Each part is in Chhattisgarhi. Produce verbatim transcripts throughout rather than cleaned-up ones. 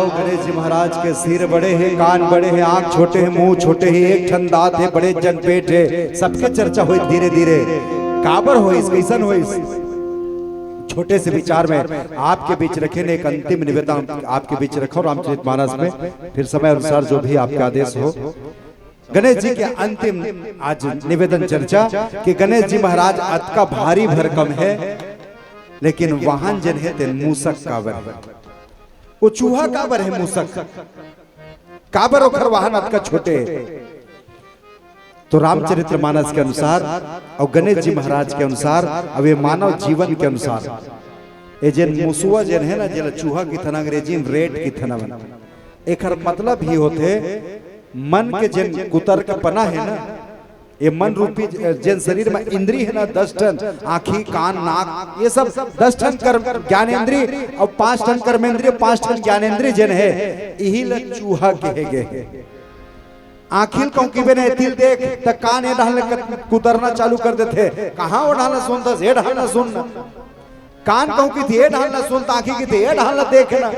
गणेश जी महाराज के सिर बड़े हे, कान बड़े हे, आंख छोटे हे, मुंह छोटे हे, एक ठन दांत हे, बड़े जन पेट हे, सबके चर्चा होई धीरे धीरे। काबर होइस, कैसन होइस? छोटे से विचार में आपके बीच रखे ने एक अंतिम निवेदन आपके बीच रखो रामचरित मानस में, फिर समय अनुसार जो भी आपके आदेश हो। गणेश जी के अंतिम आज निवेदन चर्चा कि गणेश जी महाराज अतका भारी भरकम हे, लेकिन वाहन जन हे तेन मूसक काबर हे? वो चूहा काबर हे मूसक? काबर ओखर वाहन अतका छोटे? तो रामचरित्र मानस के अनुसार और गणेश जी महाराज के अनुसार, अब ये मानव जीवन के अनुसार, ये जेन मुसुआ जेन हे ना, जेला चूहा किथन, अंग्रेजी में रेट किथन, एकर मतलब ही होथे मन के जेन कुतर्कपना हे ना, ये मन रूपी जेन शरीर में इंद्री हे ना, दस ठन, आँखी, कान, नाक, ये सब दस ठन कर्म ज्ञानेंद्री और पांच ठन कर्मेंद्री, पांच ठन ज्ञानेंद्री जेन हे, इही ल चूहा कहे गे हे। आँखी ल कहूँ किबे न एती ल देख, त कान ए डहन ले क-, कुतरना चालू कर देथे। कहाँ ओ डहन ल सुनथस, ए डहन ल सुन ना। कान कहूँ किथे, ए डहन ल सुन, त आँखी किथे, ए डहन ल देख ना।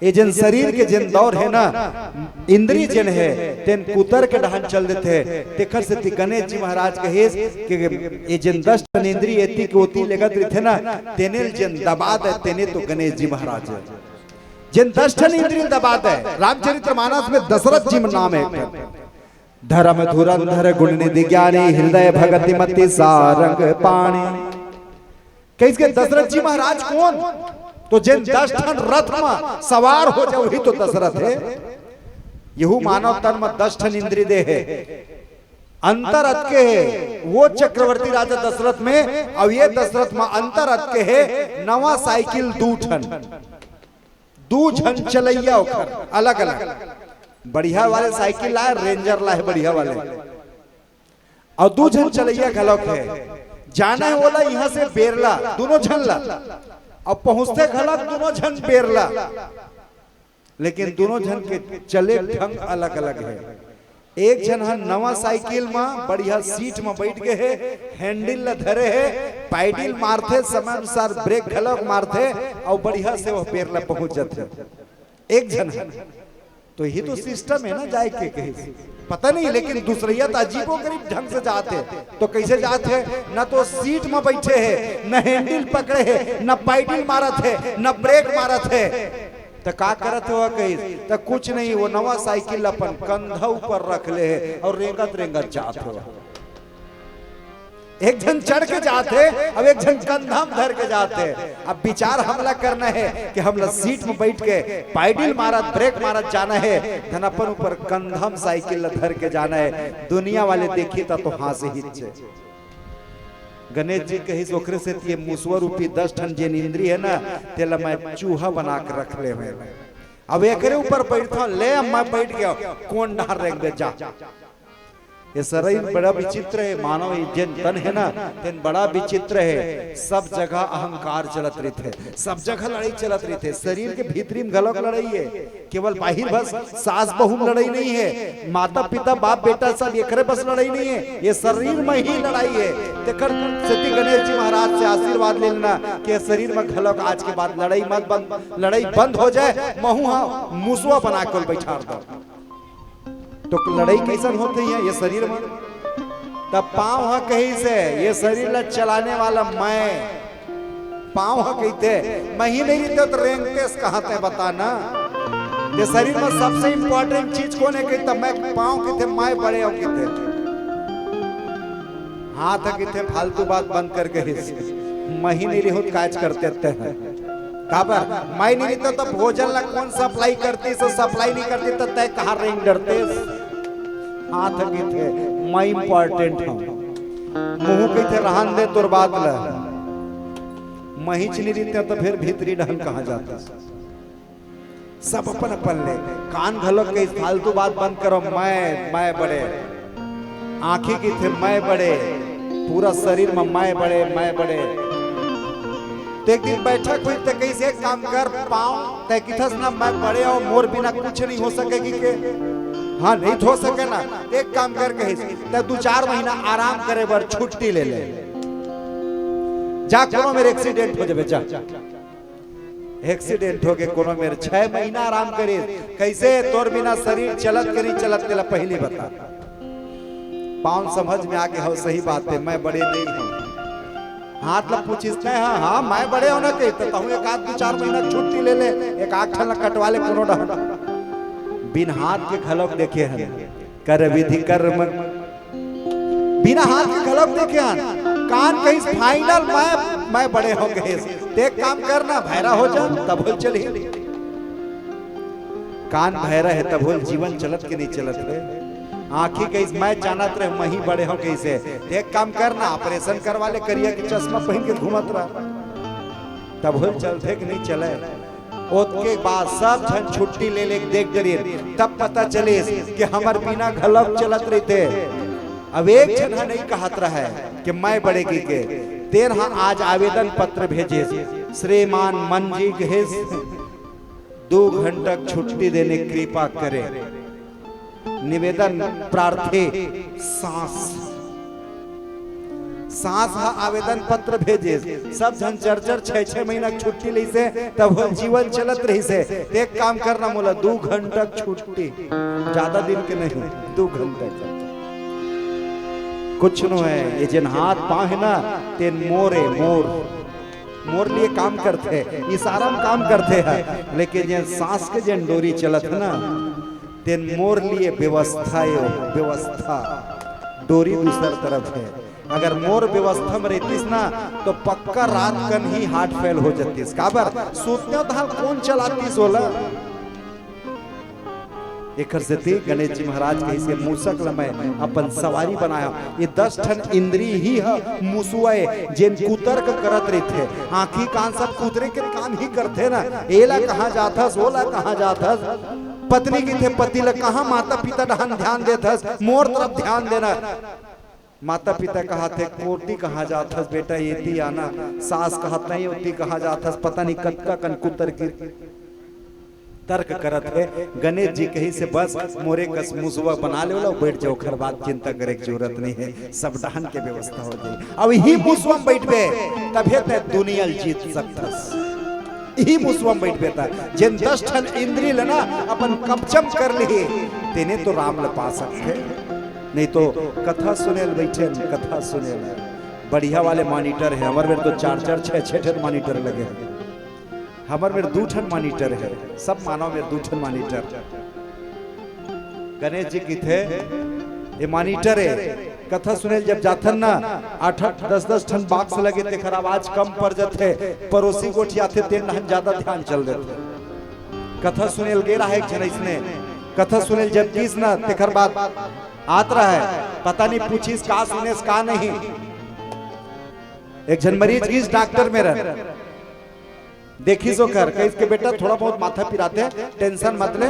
ये जेन शरीर के जेन दौर हे ना, इंद्री जेन हे, तेन कुतर के डहन चल देथे। तेखर सेती गणेश जी महाराज कहिस कि ये जेन दस ठन इंद्री एती के ओती लेगत रहिथे ना, तेने ल जेन दबा दे, तेने तो गणेश जी महाराज हे। जेन दस ठन इंद्री ल दबा दे, रामचरित्र मानस में दशरथ जी में नाम हे। धर्म धुरंधर गुण निधि ज्ञानी, हृदय भगति मति सारंग पानी। कहिस के दशरथ जी महाराज कोन? तो जेन दस ठन रथ म सवार हो जाए, वही तो दशरथ हे। यहू मानव तन म दस ठन इंद्री दे हे। अंतर अतके हे, वो चक्रवर्ती राजा दशरथ में, अब ये दशरथ म अंतर अतके हे, नवा साइकिल दू ठन, दू झन चलैया ओखर अलग-अलग। बढ़िया वाले साइकिल लाए, रेंजर लाए बढ़िया वाले, अउ दू झन चलैया घलोक हे। जाना हे ओला इहाँ से बेरला, दूनों झन ला, अउ पहुँचथे घलोक दूनों झन बेरला, लेकिन दूनों झन के चले ढंग अलग-अलग हे। एक झन ह नवा साइकिल म बढ़िया सीट म बइठ गे हे, हैंडल ल धरे हे, पैडल मारथे, समय अनुसार ब्रेक घलोक मारथे, अउ बढ़िया से वो बेरला पहुँच जाथे। एक झन ह। तो यही तो सिस्टम हे ना जाए के कहिस। पता नहीं, लेकिन दूसरैया तो अजीबो गरीब ढंग से जात हे। तो कैसे जात हे? न तो सीट म बइठे हे, न हैंडल पकड़े हे, न पैडल मारत हे, न ब्रेक मारत हे। त का करत हे वो कहिस? त कुछ नहीं, वो नवा साइकिल अपन कंधा ऊपर रख ले हे अउ रेंगत रेंगत जात हे। एक झन चढ़ के जात हे, अब एक झन कंधा म धर के जात हे। अब विचार हमला करना हे कि हमला सीट म बइठ के पैडल मारत, ब्रेक मारत जाना हे, धन अपन ऊपर कंधा म साइकिल ल धर के जाना हे। दुनिया वाले देखही त तो हाँसही च। गणेश जी कहिस, ओकरे सेती ये मुसवा रूपी दस ठन जेन इंद्री हे ना, तेला मैं चूहा बना के रख ले हँव। अब एकरे ऊपर बइठथँव, ले अब मैं बइठ गेंव, कोन डहर रेंगबे जा। ये शरीर बड़ा विचित्र हे, मानव ये जेन तन हे ना, तेन बड़ा विचित्र हे। सब जगह अहंकार चलत रहिथे, सब जगह लड़ाई चलत रहिथे। शरीर के भीतरी म घलोक लड़ाई हे, केवल बाहिर बस सास बहू म लड़ाई नहीं हे, माता पिता बाप बेटा सब एकरे बस लड़ाई नहीं हे, ये शरीर म ही लड़ाई हे। तेकर सेती गणेश जी महाराज से आशीर्वाद ले लेना कि ये शरीर म घलोक आज के बाद लड़ाई मत बंद, लड़ाई बंद हो जाए, महू हा मुसवा बना के बइठार दो। तो लड़ाई कैसन होथे इहाँ ये शरीर म? तब पाँव ह कहिस हे, ये शरीर ला चलाने वाला मैं। पाँव ह कहिथे, मैं ही नहीं रहितेंव त रेंगतेस कहाँ, तैं बता ना। ये शरीर म सबसे important चीज कोन हे? कहिथे, मैं पाँव कहिथे, मैं बड़े हँव कहिथे। हाथ ह कहिथे, फालतू बात बंद कर कहिस, मैं ही नहीं रहितेंव त कायच करते तैं। काबर? मैं नहीं रहितेंव त भोजन ला कोन सप्लाई करतिस, सप्लाई नहीं करतिस त तैं कहाँ रेंग डरतेस? हाथ ह कहिथे, मैं important हँव। मुहूँ कहिथे, रहन दे तोर बात ला। मैं हीच नहीं रहितेंव त फेर भीतरी डहन कहाँ जातेस? सब अपन अपन ले। कान घलोक कहिस, फालतू बात बंद करो, मैं, मैं बड़े। आँखी कहिथे, मैं बड़े। पूरा शरीर म मैं बड़े, मैं बड़े। त एक दिन बैठक होइस त कहिस, एक काम कर, पाँव, तैं कहिथस ना, मैं बड़े हँव, मोर बिना कुछ नहीं हो सके कहिके। हाँ, नहीं तो हो सके ना। एक काम कर कहिस, तैं दू चार महीना आराम करे बर छुट्टी ले ले। जा, कोनो मेर accident हो जाबे, जा। एक्सीडेंट होगे, कोनो मेर छह महीना आराम करे। कइसे तोर बिना शरीर चलत के नहीं चलत, तेला पहिली बता। पाँव समझ में आगे, हव, सही बात हे, मैं बड़े नहीं हँव। हाथ ला पूछिस नहीं, हाँ, हाँ, मैं बड़े हँव ना कही, त तहूँ एक आध दू चार महीना छुट्टी ले ले, एक आध ठन ला कटवा ले कोनो डहर। बिन हाथ के घलोक देखे हन, कर विधि कर्म, बिना हाथ के घलोक देखे हन। कान कहिस, "फाइनल, मैं, मैं बड़े हँव," कहिस। ते एक काम कर ना, भैरा हो जा, तब होल चलही। कान भैरा हे, तब होल जीवन चलत के नहीं चलत हे। आँखी कहिस, "मैं जानत रहे, मैं ही बड़े हँव," कहिसे। ते एक काम कर ना, ऑपरेशन करवा ले, करिया के चश्मा पहिन के घूमत रह, तब होल चलथे कि नहीं चले। ओतके बाद सब झन छुट्टी ले ले देख डरिन, तब पता चलिस कि हमर बिना घलोक चलत रहिथे। अब एक झन ह नहीं कहत रहय कि मैं बड़े कहिके, तेन ह आज आवेदन पत्र भेजिस, श्रीमान मन जी कहिस, दू घंटा छुट्टी देने कृपा करे। निवेदन प्रार्थे सांस। सांस ह आवेदन पत्र भेजिस, सब झन चार चार छह छह महीना के छुट्टी लइसे, तब होल जीवन चलत रहिसे। ते एक काम करना, मोला दू घंटा छुट्टी, ज्यादा दिन के नहीं, दू घंटा के। कुछ नो हे, ये जेन हाथ पाँव हे ना, तेन मोर ए, मोर, मोर लिए काम करथे, इशारा म काम करथे ह, लेकिन जेन सांस के जेन डोरी चलत हे ना, तेन मोर लिए व्यवस्था ए, व्यवस्था। डोरी दूसर तरफ हे। अगर मोर व्यवस्था म रहितिस ना, तो पक्का रात कन ही हार्ट फेल हो जतिस। काबर? सुततेंव तहाँ कोन चलातिस ओला? एकर सेती गणेश जी महाराज कहिसे, "मूसक ल मैं अपन सवारी बनाय हँव।" ये दस ठन इंद्री ही ह मूसवा ए, जेन कुतर्क करत रहिथे। आँखी कान सब कुतरे के काम ही करथे ना। एला कहाँ जाथस, ओला कहाँ जाथस। पत्नी कहिथे पति ल, "कहाँ माता पिता डहन ध्यान देथस, मोर तरफ ध्यान देना।" माता पिता कहाथे, "कोती कहाँ जाथस बेटा, एती आना।" सास कहत, "नहीं, ओती कहाँ जाथस, पता नहीं कतका कन कुतर के तर्क करत हे।" गणेश जी कहिसे, "बस मोरे कस मुसवा बना ले, ओला बैठ जाओ, ओखर बाद चिंता करे के जरूरत नहीं हे, सब डहन के व्यवस्था हो जाही।" अब इही मुसवा म बैठबे, तभे ते दुनिया ल जीत सकथस। इही मुसवा म बैठबे त, जेन दस ठन इंद्री ल ना अपन कब्जा म कर लिही, तेने तो राम ल पा सकथे। नहीं तो कथा सुने ल बैठे हन, कथा सुने ल। बढ़िया वाले मॉनिटर हे, हमर मेर तो चार चार, छह छह ठन मॉनिटर लगे हे। हमर मेर दू ठन मॉनिटर हे, सब मानव मेर दू ठन मॉनिटर। गणेश जी कहिथे, "ए मॉनिटर ए, कथा सुने ल जब जाथन ना, आठ आठ, दस दस ठन बॉक्स लगे, तेखर आवाज कम पर जथे, परोसी गोठियाथे, तेन डहन जादा ध्यान चल देथे।" कथा सुने ल गे रहा एक झन अइसने, कथा सुने ल जब गिस ना, तेखर बाद आत रहय, पता नहीं पूछिस का सुनेस का नहीं। एक झन मरीज गिस डॉक्टर मेर, देखिस ओकर, कहिस के, "बेटा, थोड़ा बहुत माथा पिराथे, टेंशन मत ले,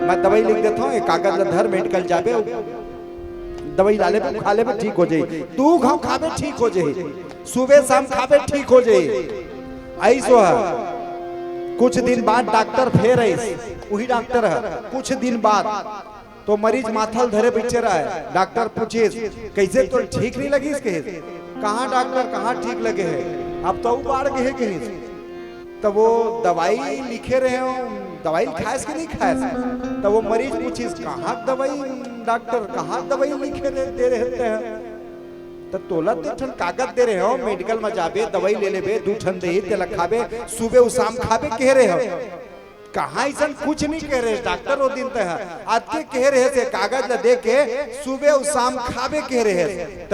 मैं दवाई लिख देथंव, ये कागज ल धर, मेडिकल जाबे, दवाई ला लेबे, खा लेबे, ठीक हो जाही। दू घांव खाबे, ठीक हो जाही, सुबह शाम खाबे, ठीक हो जाही।" अइसो ह, कुछ दिन बाद डॉक्टर फेर आइस, उही डॉक्टर ह, कुछ दिन बाद तो मरीज माथा ल धरे बइठे रहय। डॉक्टर पूछिस, "कइसे, तोर ठीक नइ लगिस?" कहिस, "कहाँ डॉक्टर, कहाँ ठीक लगे हे, अब तो अउ बाढ़ गे हे," कहिस। त वो दवाई लिखे रहेंव, दवाई खायस कि नइ खायस? त वो मरीज पूछिस, "कहाँ दवाई डॉक्टर, कहाँ दवाई लिखे रहे, दे रहे तें?" त तोला दू ठन कागज दे रहेंव, मेडिकल म जाबे, दवाई ले लेबे, दू ठन देही, तेला खाबे, सुबह अउ शाम खाबे कहे रहेंव। कहाँ अइसन कुछ नइ कहे रहेस डॉक्टर ओ दिन तें ह। अतके कहे रहेस, कागज ल देके सुबह अउ शाम खाबे कहे रहेस। त,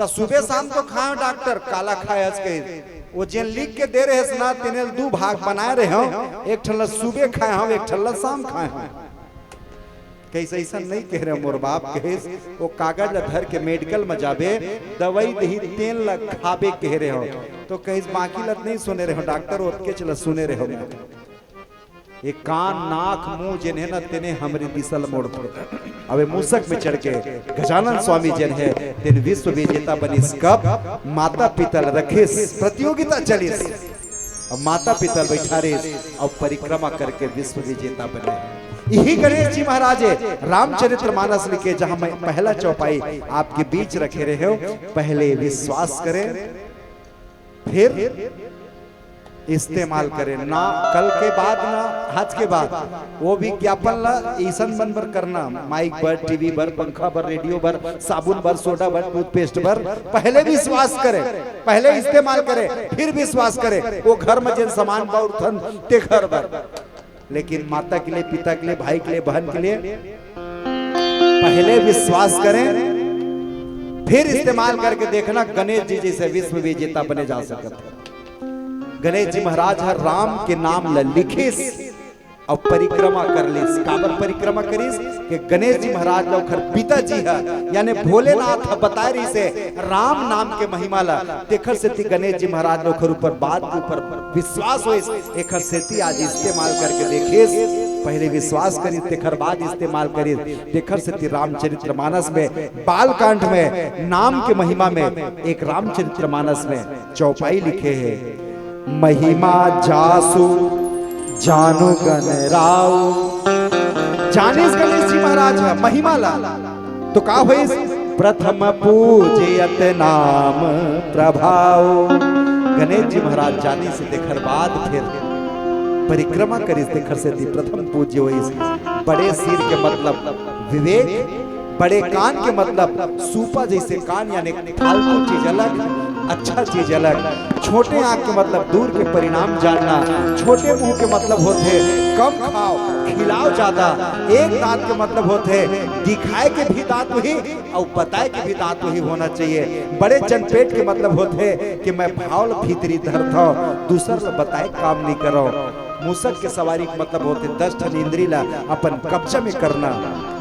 त सुबह शाम तो खाएंव डॉक्टर, काला खाए हस कहिस। ओ जेन लिख के दे रहेस ना, तेने ल दू भाग बनाए रहेंव, एक ठन ल सुबह खाए हंव, एक ठन ल शाम खाए हंव। कहिस, "अइसन नइ कहे रहेंव मोर बाप," कहिस, "ओ कागज ल धर के मेडिकल म जाबे, दवाई देही, तेन ल खाबे कहे रहेंव।" तो कहिस, "बाकी ल त नइ सुने रहेंव डॉक्टर, ओतकेच ल सुने रहेंव मैं।" ये कान, नाक, मुंह जेन हे ना, तेने हमरी दिशा ल मोड़थे। अब ए मूसक में चढ़ के गजानन स्वामी जेन हे, तेन विश्व विजेता बनिस। कब? माता पिता ल रखिस, प्रतियोगिता चलिस, अब माता पिता ल बइठारिस, अब परिक्रमा करके विश्व विजेता बने। इही गणेश जी महाराज हे, रामचरित्र मानस लिखे, जहां मैं पहला चौपाई आपके बीच रखे रहेंव, पहले विश्वास करें, फिर इस्तेमाल करें ना, कल के बाद ना, आज के बाद वो विज्ञापन ला अइसन मन बर करना, माइक बर, टीवी बर, पंखा बर, रेडियो बर, साबुन बर, सोडा बर, टूथपेस्ट बर। पहले विश्वास करें, पहले इस्तेमाल करें, फिर विश्वास करें। वो घर में जेन सामान बउरथन तेखर बर, लेकिन माता के लिए, पिता के लिए, भाई के लिए, बहन के लिए पहले विश्वास करें, फिर इस्तेमाल करके देखना, गणेश जी जैसे विश्व विजेता बने जा सकत है। गणेश जी महाराज ह राम के नाम ल लिखिस अउ परिक्रमा कर लिस। काबर परिक्रमा करिस? कि गणेश जी महाराज ल ओखर पिताजी ह, यानी भोलेनाथ ह बताए रहिस हे राम नाम के महिमा ल, तेखर सेती गणेश जी महाराज ल ओखर ऊपर, बात के ऊपर विश्वास होइस। एखर सेती आज इस्तेमाल करके देखिस, पहले विश्वास करिस, तेखर बाद इस्तेमाल करिस। तेखर सेती रामचरित्र मानस में, बालकांड में, नाम के महिमा में एक रामचरित्र मानस में चौपाई लिखे हे, महिमा जासु जानू गण राव। जानिस गणेश जी महाराज ह महिमा ला, तो का होइस? प्रथम पूजयत नाम प्रभाव। गणेश जी महाराज जानिस, तेखर बाद फिर परिक्रमा करिस, तेखर सेती प्रथम पूज्य होइस। बड़े सिर के मतलब विवेक, बड़े कान के मतलब सूपा जैसे कान, यानी फालतू चीज अलग, अच्छा चीज अलग। छोटे आँख के मतलब दूर के परिणाम जानना। छोटे मुंह के मतलब होथे कम खाओ, खिलाओ ज्यादा। एक दांत के मतलब होथे दिखाए के भी दांत वही अउ बताए के भी दांत वही होना चाहिए। बड़े चनपेट के मतलब होथे कि मैं भाव ल भीतरी धरथव, दूसर ल बताए काम नहीं करव। मूसक के सवारी के मतलब होथे दस ठन इंद्री ला अपन कब्जा में करना।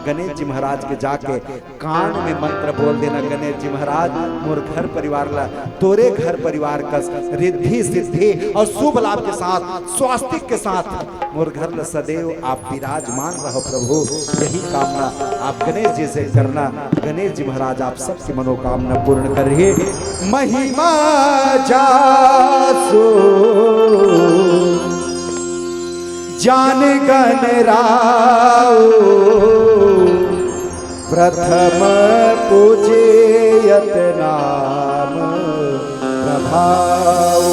गणेश जी महाराज के जाके कान में मंत्र बोल देना, गणेश जी महाराज, मोर घर परिवार ला तोरे घर परिवार कस रिद्धि सिद्धि और शुभ लाभ के साथ, स्वास्तिक के साथ मोर घर ला सदैव आप विराजमान रहो प्रभु। यही कामना आप गणेश जी से करना। गणेश जी महाराज आप सबकी मनोकामना पूर्ण करिए। महिमा जासु जान गण राव, प्रथम पूजे यत नाम प्रभाव।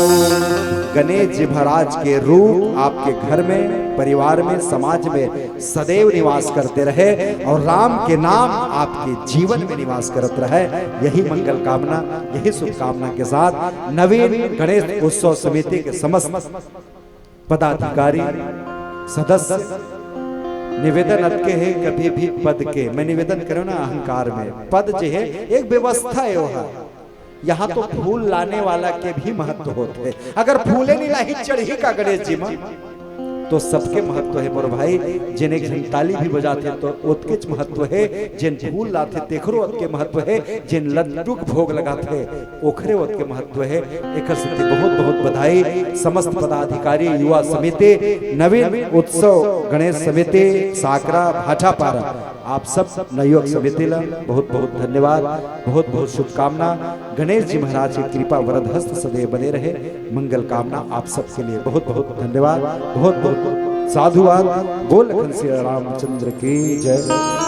गणेश जी महाराज के रूप आपके घर में, परिवार में, समाज में सदैव निवास करते रहे और राम के नाम आपके जीवन में निवास करत रहे, यही मंगल कामना, यही शुभकामना के साथ नवीन गणेश उत्सव समिति के समस्त पदाधिकारी, सदस्य, निवेदन अतके हे, कभी भी पद के, मैं निवेदन करो ना अहंकार में, पद जे हे एक व्यवस्था हे, वो हे। यहाँ तो फूल लाने वाला के भी महत्व होत हे। अगर फूले नहीं लाही चढ़ही का गणेश जी मा, तो सबके महत्व हे मोर भाई। जेन एक झन ताली भी बजाथे तो ओतकेच महत्व हे, जेन फूल लाथे तेखरो ओतके महत्व हे, जेन लड्डू के भोग लगाथे ओखरे ओतके महत्व हे। एकर सेती बहुत बहुत बधाई समस्त पदाधिकारी, युवा समिति, नवीन उत्सव गणेश समिति साकरा भाटापारा, आप सब नवयुवक समिति ला बहुत बहुत धन्यवाद, बहुत बहुत शुभकामना। गणेश जी महाराज के कृपा वरद हस्त सदैव बने रहे। मंगल कामना आप सबके लिए। बहुत बहुत धन्यवाद, बहुत बहुत साधुवाद। बोल लखन सिया रामचंद्र की जय।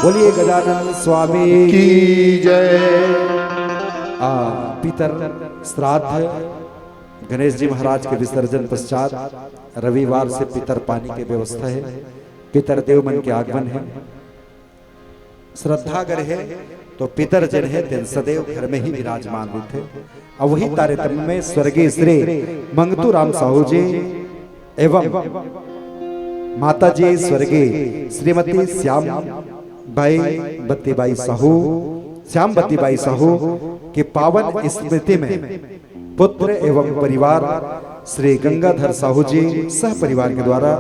बोलिए गजानन स्वामी की जय। आ, पितर श्राद्ध, गणेश जी महाराज के विसर्जन पश्चात रविवार से पितर पानी के व्यवस्था हे, पितर देव मन के आगमन हे। श्रद्धा अगर हे तो पितर जेन हे तेन सदैव घर में ही विराजमान रहिथे। अउ वही तारतम्य में स्वर्गीय श्री मंगतू राम साहू जी एवं माता जी स्वर्गीय श्रीमती श्याम बाई बत्ती बाई साहू, श्याम बत्ती बाई साहू के पावन स्मृति में पुत्र एवं परिवार श्री गंगाधर साहू जी सह परिवार के द्वारा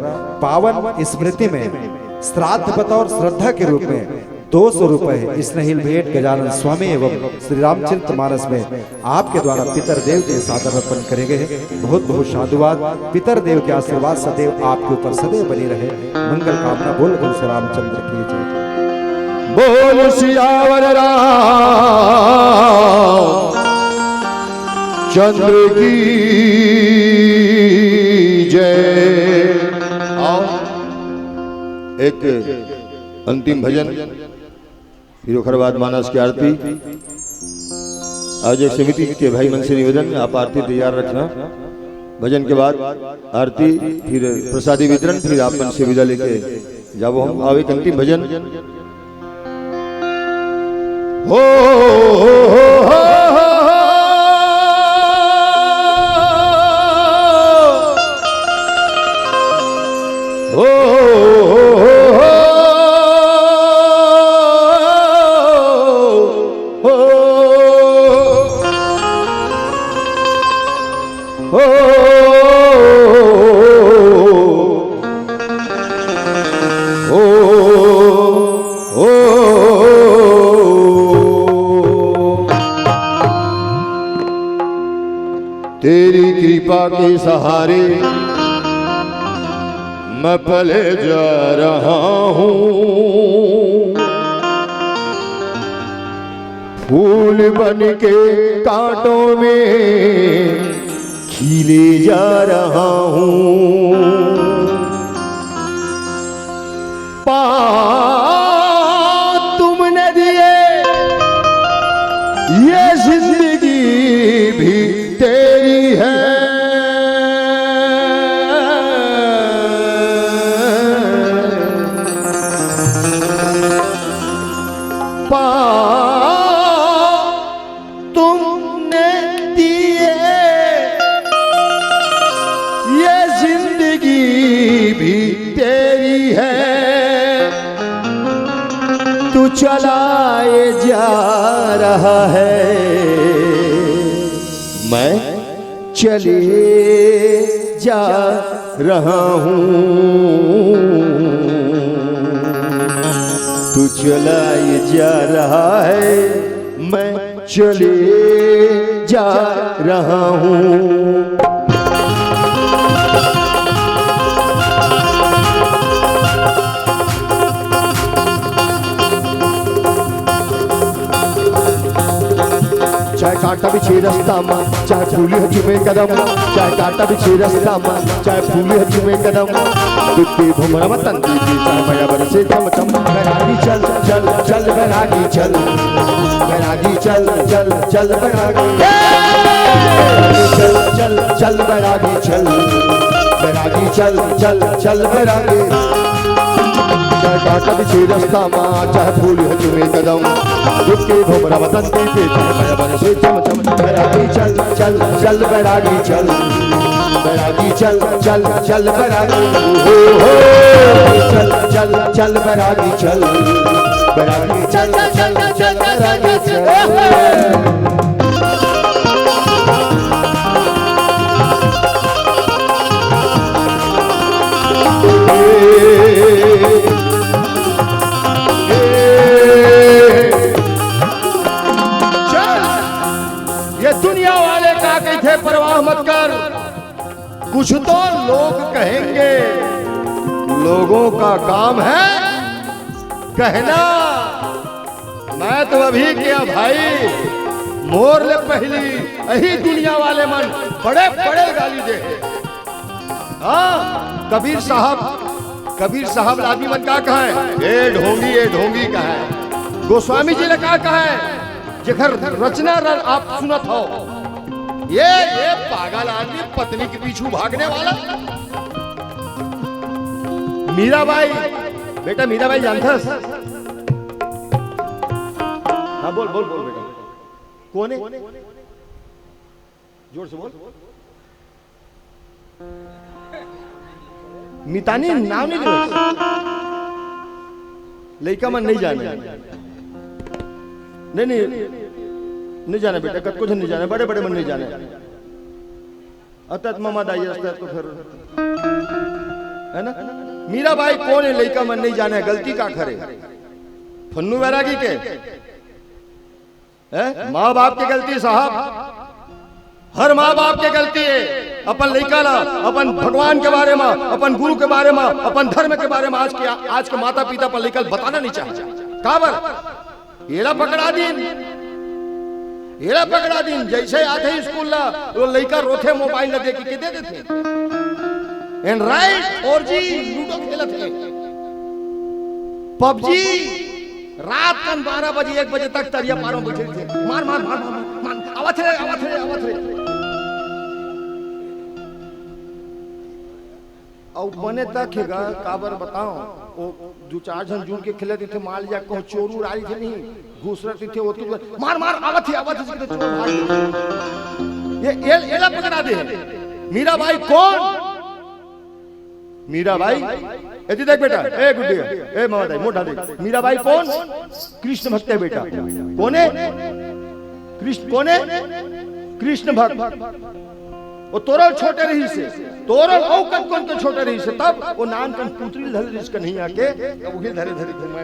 पावन स्मृति में श्राद्ध बतौर श्रद्धा के रूप में दो सौ रुपए स्नेहिल भेंट गजानन स्वामी एवं श्री रामचरित मानस में आपके द्वारा पितर देव के सादर अर्पण करे गए हैं। बहुत बहुत साधुवाद। पितर देव के आशीर्वाद सदैव आपके ऊपर सदैव बनी रहे। मंगल कामना। बोल बोल श्री रामचंद्र की जय। बोल सियावर राम चंद्र की जय। आओ, एक अंतिम भजन, फिर ओखर बाद मानस की आरती। आयोजक समिति के भाई मन से निवेदन, आप आरती तैयार रखना। भजन के बाद आरती, फिर प्रसादी वितरण, फिर आप मन से विदा लेके जाबो हम। आवे एक अंतिम भजन। हो, हो, हो, हो, हो। तेरी कृपा के सहारे मैं पले जा रहा हूँ, फूल बन के कांटों में खिले जा रहा हूँ। पाँव तुमने दिए, ये जिंदगी भी तेरी है। पाँव तुमने दिए, ये जिंदगी भी तेरी है। तू चलाए जा रहा है, मैं चले जा रहा हूँ। तू चलाए जा रहा है, मैं चले जा रहा हूँ। चाहे कांटा बिछे रस्ता मा, चाहे फूल ह चुमे कदम, चाहे कांटा बिछे रस्ता मा, चाहे फूल ह चुमे कदम। दुख के भुमरा वतन दीदी, चाहे मया बरसे चम चम। बैरागी चल, चल, चल बैरागी चल, बैरागी चल, चल, चल बैरागी। चल, चल, चल बैरागी चल, बैरागी चल, चल, चल बैरागी। चाहे कांटा बिछे रस्ता मा, चाहे फूल ह चुमे कदम, दुख के भुमरा वतन दीदी, चाहे मया बरसे चम चम। बैरागी चल, चल, चल बैरागी चल, बैरागी चल, चल, चल बैरागी। हो, हो। चल, चल, चल बैरागी चल, बैरागी चल, चल, चल बैरागी चल। चल, ये दुनिया वाले का कहिथे, परवाह मत कर। कुछ तो लोग कहेंगे, लोगों का काम है कहना। मैं तो अभी क्या भाई, मोर ले पहली यही दुनिया वाले मन बड़े बड़े गाली दे। हाँ, कबीर साहब, कबीर साहब ला आदमी मन का कहे, "ए ढोंगी, ए ढोंगी" कहे। गोस्वामी जी ने का कहे, जेकर रचना र-, आप सुनत हो, ये, ये पागल आदमी, पत्नी के पीछू भागने वाला। मीराबाई, बेटा मीराबाई जानथस? हाँ, बोल, बोल, बोल बेटा। कोन हे? जोर से बोल। मितानी नाम नहीं ले। लइका मन नहीं जाने। नहीं, नहीं, नहीं जाने बेटा, कतको झन नहीं जाने, बड़े बड़े मन नहीं जाने। अतत ममा दाई अस्तत को फिर, है ना? मीराबाई कोन हे, लइका मन नहीं जाने, गलती का करे? फन्नू बैरागी के, हैं? माँ बाप के गलती साहब, हर माँ बाप के गलती हे। अपन लइका ला अपन भगवान के बारे मा, अपन गुरु के बारे मा, अपन धर्म के बारे मा आज के, आज के माता पिता अपन लइका ला बताना नहीं चाहे। काबर? एला पकड़ा दिन, एला पकड़ा दिन। जैसे आथे स्कूल ला, वो लइका रोथे, मोबाइल ला देख के दे देथे। And right, four G ludo खेलत हे, पबजी। रात कन बारह बजे, एक बजे तक तरिया पार में बैठे थे। मार, मार, मार, मार, मार, मार। आवत रे, आवत रे, आवत रे। अउ बने तक हे गा, काबर बताओ, वो दू चार झन जुड़ के खेलत रहिथे, मान लिया कहूँ चोर उर आ रहिथे नहीं, घुसरत रहिथे, ओतके जुड़, "मार, मार, आवत हे, आवत हे," कहिथे, चोर भाग गे। ये, ये, एला पकड़ा दे। मीराबाई कौन? मीराबाई, एती देख बेटा, ए गुड्डी, ए ममता, मोटा देख। मीराबाई कौन? कृष्ण भक्त हे बेटा। कोन हे? कृष्ण, कोन हे? कृष्ण भक्त। वो तोरल छोटे रहिसे, तोरल अउ कतकोन के छोटे रहिसे, तब वो नानकन पुतरी धरे रहिस कन्हैया के, तब उही धरे धरे घूमे।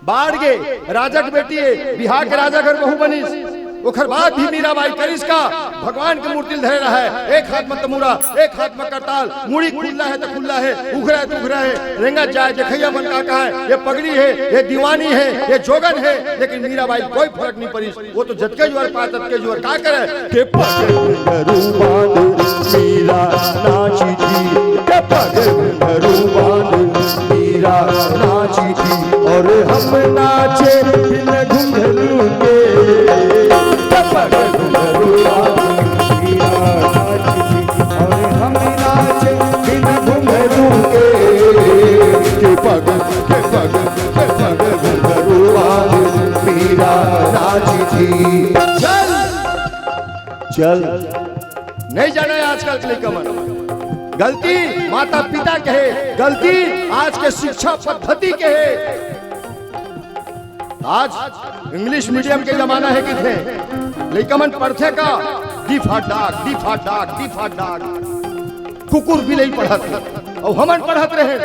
बाढ़ गे, राजा के बेटी हे, बिहार के राजा घर बहू बनिस। ओखर बाद भी मीराबाई करिस का? भगवान के मूर्ति ल धरे रहय, एक हाथ म तमूरा, एक हाथ म करताल, मुड़ी खुल्ला हे त खुल्ला हे, उघरा हे त उघरा हे, रेंगत जाय, देखइया मन का कहय, ये पगड़ी हे, ये दीवानी हे, ये जोगन हे, लेकिन मीराबाई ल कोई फरक नहीं परिस। वो तो जतके जुवर पाय, ततके जुवर का करय? के पग घुंघरू बांध मीरा नाची थी, के पग घुंघरू बांध मीरा नाची थी, और हम नाचे बिन घुंघरू के। के पग घुंघरू बांध मीरा नाची थी, और हम नाचे बिन घुंघरू के। के पग, के पग, के पग घुंघरू बांध मीरा नाची थी। चल, चल। नहीं जाना है आजकल के लइका मन। गलती माता पिता के हे, गलती आज के शिक्षा पद्धति के हे। आज इंग्लिश मीडियम के जमाना हे कहिथे, लइका मन पढ़थे का? D for dog, D for dog, D for dog। कुकुर बिलई पढ़त हे, अउ हमन पढ़त रहेन,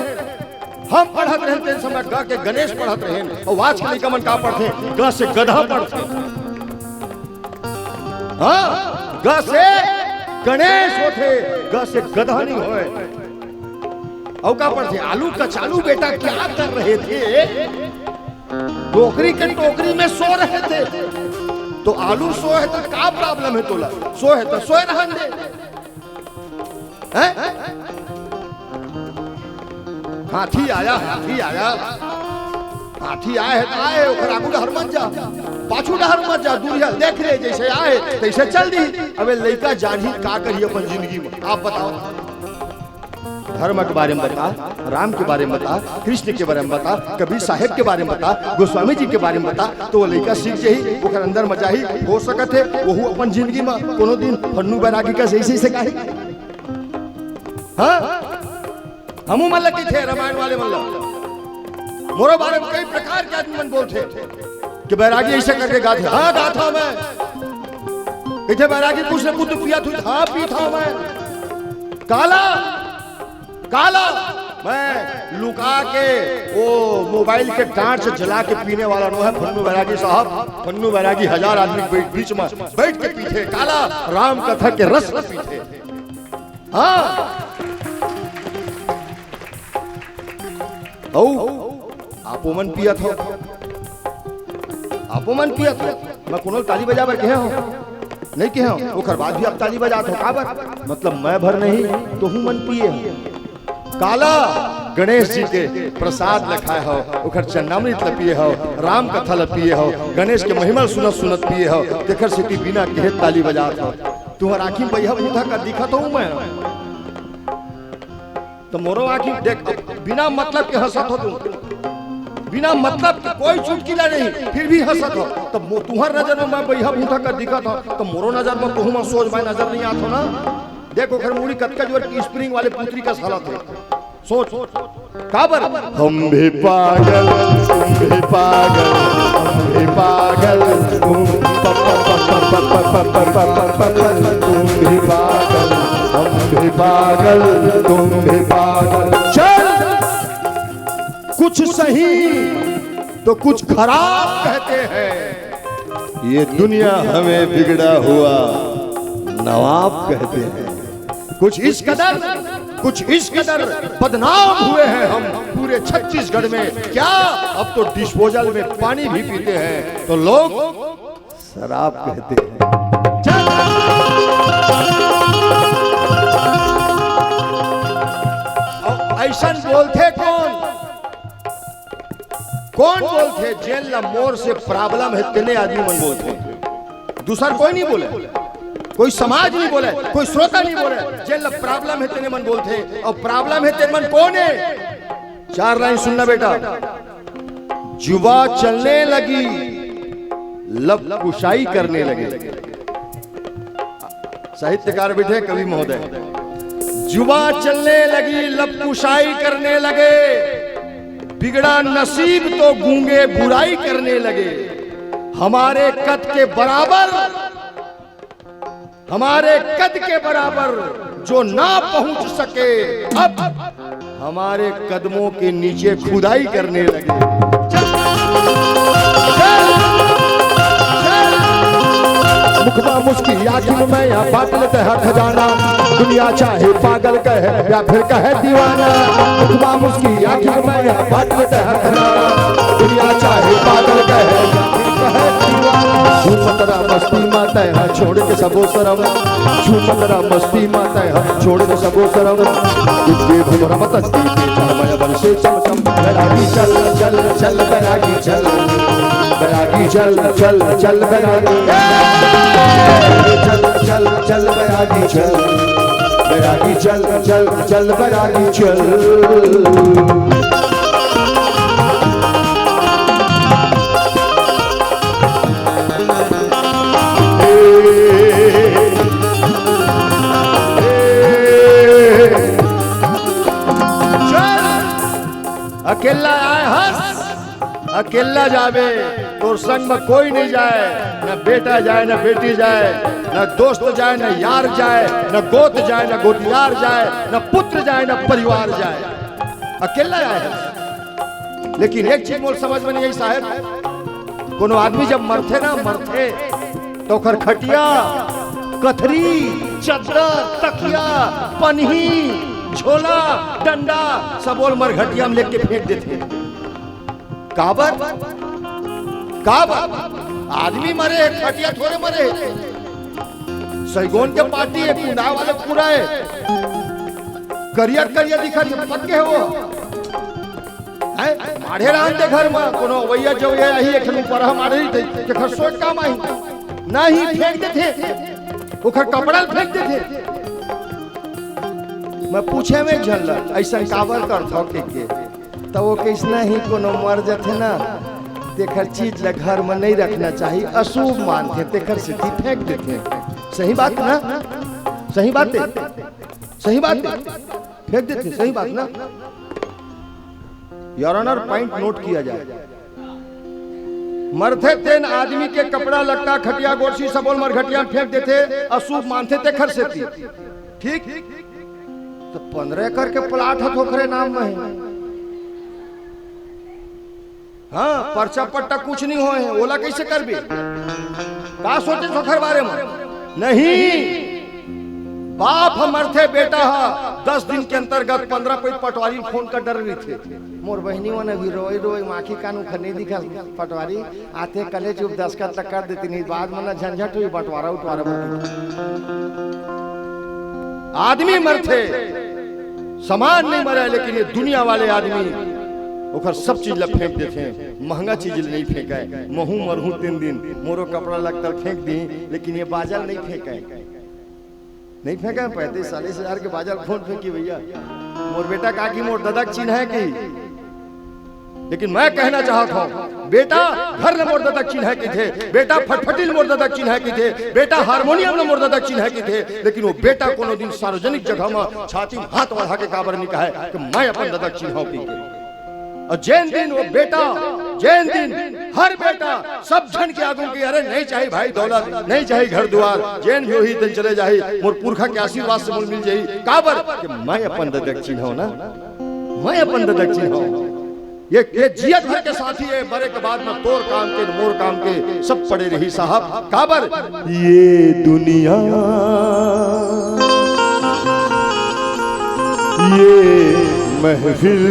हम पढ़त रहेन तेन समय ग के गणेश पढ़त रहेन, अउ आज के लइका मन का पढ़थे? ग से गधा पढ़थे। हाँ, ग से गणेश होथे, ग से गधा नहीं होय। अउ का पढ़थे? आलू कचालू बेटा क्या कर रहे थे? टोकरी के टोकरी में सो रहे थे। तो आलू सो हे त का problem हे तोला? सो हे त सोय रहन दे। हैं? हाथी आया, हाथी आया। हाथी आय हे त आय हे, ओखर आगू डहर मत जा, पाछू डहर मत जा, दूरिहा देख ले, जइसे आय हे तइसे चल दी। अबे लइका जानही का करही अपन जिंदगी म, आप बताओ। धर्म के बारे में बता, राम के बारे में बता, कृष्ण के बारे में बता, कबीर साहेब के बारे में बता, गोस्वामी जी के बारे में बता, तो वो लइका सीख जाही, ओकर अंदर म जाही, हो सकत हे वहू अपन जिंदगी म कोनो दिन फन्नू बैरागी कस जइसे से गाही। हाँ, हमू मन ल कहिथे, रामायण वाले मन ल, मोरो बारे में कई प्रकार के आदमी मन बोलथे कि बैरागी अइसे करके गाथे। हाँ, गाथंव मैं। कहिथे, "बैरागी कुछ न कुछ तो पियत होही।" हाँ, पीथंव मैं। काला, काला, मैं लुका के वो मोबाइल के टार्च जला के पीने वाला नोहे फन्नू बैरागी साहब। फन्नू बैरागी हजार आदमी के बीच में बैठ के पीथे। काला, राम कथा के रस ल पीथे। हाँ। अउ आपो मन पियत हो, आपो मन पियत हो। मैं कोनो ताली बजाय बर कहे हो? नहीं कहे हो। ओकर बाद भी आप ताली बजात हो, काबर? मतलब मैं भर नहीं, तोहू मन पिए हो। काला, गणेश जी के प्रसाद ल खाए हो, ओकर चरणामृत ल पिए हो, राम कथा ल पिए हो, गणेश के महिमा ल सुनत सुनत पिए हो, तेकर सेती बिना कहे ताली बजात हो। तुंहर आँखी म बइहा भूत ह का दिखत हो मैं? त मोरो आँखी देख, बिना मतलब के हंसत हो तुम, बिना मतलब के कोई चुटकिला नहीं, फिर भी हंसत हो। त मो-, तुंहर नजर में मैं बइहा भूत ह का दिखत हो, त मोरो नजर में तोहू मन सोझ बाय नजर नहीं आत हो ना। देख ओखर मुड़ी कतका जोर की स्प्रिंग वाले पुतरी कस हालत हे। सोच, काबर? हम भी पागल, तुम भी पागल, हम भी पागल, तुम प-, प-, प-, तुम भी पागल, हम भी पागल, तुम भी पागल। चल, कुछ सही तो कुछ खराब कहते हैं। ये दुनिया हमें बिगड़ा हुआ नवाब कहते हैं। कुछ इस कदर, कुछ इस कदर बदनाम हुए हैं हम पूरे छत्तीसगढ़ में। क्या अब तो डिस्पोजल में पानी भी पीते हैं तो लोग शराब कहते हैं। अउ अइसन बोलथे कोन? कोन बोलथे? जेन ला मोर से problem हे, तेने आदमी मन बोलथे, दूसर कोई नहीं बोले। कोई समाज नहीं बोले, कोई श्रोता नहीं बोले। जेन ला प्रॉब्लम हे तेने मन बोलथे, अउ प्रॉब्लम हे तेने मन कोन हे? चार लाइन सुनना बेटा। जुआ चलने लगी, लबकुशाई करने लगे। साहित्यकार बैठे कवि महोदय। जुआ चलने लगी, लबकुशाई करने लगे, बिगड़ा नसीब तो गूंगे बुराई करने लगे। हमारे कद के बराबर, हमारे कद के बराबर जो ना पहुंच सके, अब हमारे कदमों के नीचे खुदाई करने लगे। चल, चल, चल। मुखमा मुस्की आखिर में यहाँ बांट लेते हैं खजाना। दुनिया चाहे पागल कहे या फिर कहे दीवाना। मुखमा मुस्की आखिर में यहाँ बांट लेते हैं खजाना। दुनिया चाहे पागल कहे या फिर कहे दीवाना। झूमत रह मस्ती में तैं हा छोड़ के सबो शरम। झूमत रह मस्ती में तैं हा छोड़ के सबो शरम। तुझे भमरा मत अस्ती के चल मैं बन से चम चम। बैरागी चल, चल, चल, बैरागी चल। बैरागी चल, चल, चल, बैरागी। ए! चल, चल, चल, बैरागी चल। बैरागी चल, चल, चल, बैरागी चल। चल, अकेला आए हस, अकेला जाबे, तोर संग में कोई नहीं जाए, न बेटा जाए, न बेटी जाए, न दोस्त जाए, न यार जाए, न गोत जाए, न गोतियार जाए, न पुत्र जाए, न परिवार जाए। अकेला आए हस। लेकिन एक चीज मोर समझ में नहीं आई साहेब, कोनो आदमी जब मरथे ना, मरथे, तो ओकर खटिया, कथरी, चद्दर, तकिया, पनही, झोला, डंडा, सबो ल मरघटिया में लेके फेंक देथे। काबर? काबर? आदमी मरे हे, खटिया थोड़े मरे हे। सैगोन के पार्टी हे, कुंदा वाले पूरा हे। करिया करिया दिखत हे, पक गे हे वो। हैं? माढ़े रहन दे घर म, कोनो अवइया जवइया आही, एक ठन ऊपर ह माढ़े रहिथे, तेखर सोच काम आही। नहीं, फेंक देथे, ओखर कपड़ा ल फेंक देथे। मैं पूछे में झन ल, "अइसन काबर करथव?" कहिके। त वो कहिस, "नहीं, कोनो मर जथे ना, तेखर चीज ल घर म नहीं रखना चाही, अशुभ मानथे, तेखर सेती फेंक देथे।" सही बात ना? सही बात हे? सही बात हे? फेंक देथे, सही बात ना? Your Honor, point note किया जाए। मरथे तेन आदमी के कपड़ा लत्ता, खटिया गोरसी सबो ल मरघटिया में फेंक देथे, अशुभ मानथे तेखर सेती। ठीक? त पंद्रह एकड़ के प्लाट ह त ओखरे नाम में हे। हाँ, पर्चा पट्टा कुछ नहीं होए हे, ओला कइसे करबे? का सोचे ओखर बारे में? नहीं, बाप ह मरथे, बेटा ह दस दिन के अंतर्गत पंद्रह पइत पटवारी ल फोन कर डरे रहिथे। मोर बहिनी मन अभी रोई रोई माखी कान उखर नहीं दिखा पटवारी, आथे कले चुप दस्खत तक कर देती, नहीं बाद में ना झंझट हुई बंटवारा उठवारा बोलती। आदमी मरथे, सामान नहीं मरे, लेकिन ये दुनिया वाले आदमी ओखर सब चीज ला फेंक देथे, महंगा चीज ला नहीं फेंके। महू मरहूं तीन दिन, मोरो कपड़ा लत्ता ल फेंक दी, लेकिन ये बाजा ल नहीं फेंके। नहीं फेंके, पैंतीस चालीस हजार के बाजा ल कौन फेंकी भैया? मोर बेटा का कि मोर ददा के चिन्ह हे कि? लेकिन मैं कहना चाहत हूँ, बेटा घर ल मोर ददा के चिन्ह हे कहिथे, बेटा फटफटी ल मोर ददा के चिन्ह हे कहिथे, बेटा हारमोनियम ल मोर ददा के चिन्ह हे कहिथे, लेकिन वो बेटा कोनो दिन सार्वजनिक जगह में छाती में हाथ बढ़ा के काबर नहीं कहे कि मैं अपन ददा के चिन्हव कहिके। अउ जेन दिन वो बेटा, जेन दिन हर बेटा सब झन के आगू के, "अरे नहीं चाही भाई दौलत, नहीं चाही घर दुआर, जेन भी होही तेन चले जाही, मोर पुरखा के आशीर्वाद से मोल मिल जाही।" काबर कि मैं अपन ददा के चिन्हव ना, मैं अपन ददा के चिन्हव। ये, ये जियत भर के साथी हे, मरे के बाद में तोर काम के, मोर काम के, सब पड़े रही साहब। काबर? ये दुनिया, ये महफिल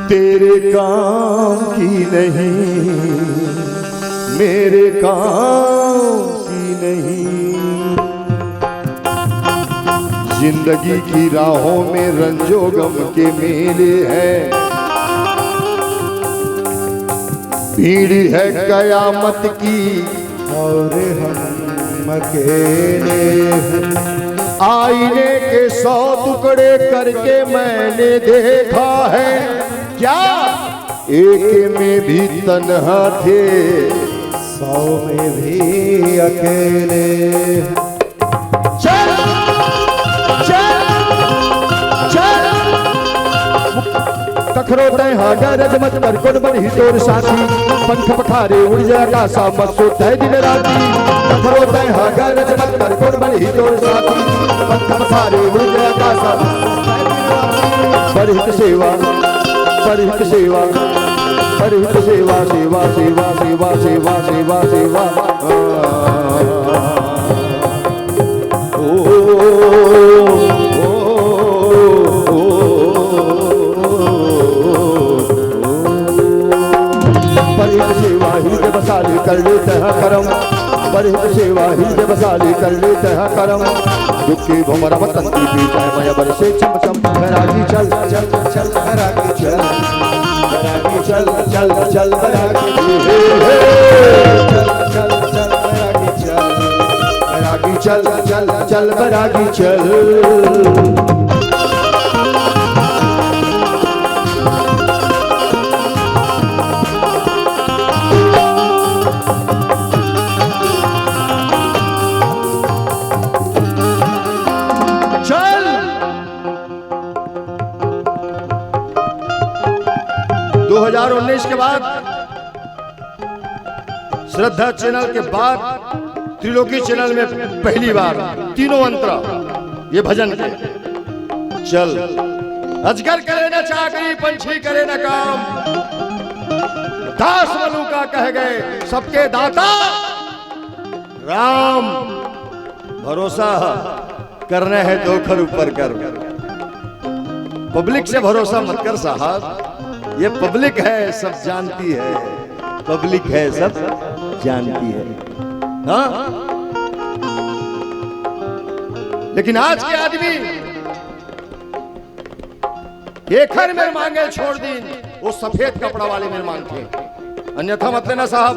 तेरे काम की नहीं, मेरे काम की नहीं। जिंदगी की राहों में रंजो गम के मेले हैं, भीड़ है कयामत की, और हम अकेले हैं। आईने के सौ टुकड़े करके मैंने देखा है क्या, एक में भी तन्हा थे, सौ में भी अकेले। चल, चल, चल। कखरो तय हा गरज मत कर, कोन बनही तोर साथी। पंख पखारे उड़ जा आकाशा, मत सो तय दिन राती। कखरो तय हा गरज मत कर, कोन बनही तोर साथी। पंख पखारे उड़ जा आकाशा, परहित सेवा, परहित सेवा, परहित सेवा, सेवा, सेवा, सेवा, सेवा, सेवा, सेवा। ओ, ओ, ओ, ओ, ओ। परहित सेवा ही जब साली कर लेते हैं करम, परहित सेवा ही जब साली कर लेते हैं करम। दुखी भुमर वतन की पीछे मया बरसे चम चम। बैरागी चल, चल, चल, बैरागी चल, बैरागी चल, चल, चल, बैरागी, हे, हे, चल, चल, चल, बैरागी चल, बैरागी चल, चल, चल, बैरागी चल। चल। दो हज़ार उन्नीस के बाद, श्रद्धा चैनल के बाद, त्रिलोकी चैनल में पहली बार तीनों अंतरा ये भजन के। चल, अजगर करे न चाकरी, पंछी करे न काम, दास मलूका कह गए सबके दाता राम। भरोसा करना है तो ओखर ऊपर कर, पब्लिक से भरोसा मत कर साहब। ये पब्लिक है, सब जानती है, पब्लिक है, सब जानती है। हाँ, लेकिन आज के आदमी एखर मेर मांगे छोड़ दीन, वो सफेद कपड़ा वाले मेर मांगथे। अन्यथा मत लेना साहब,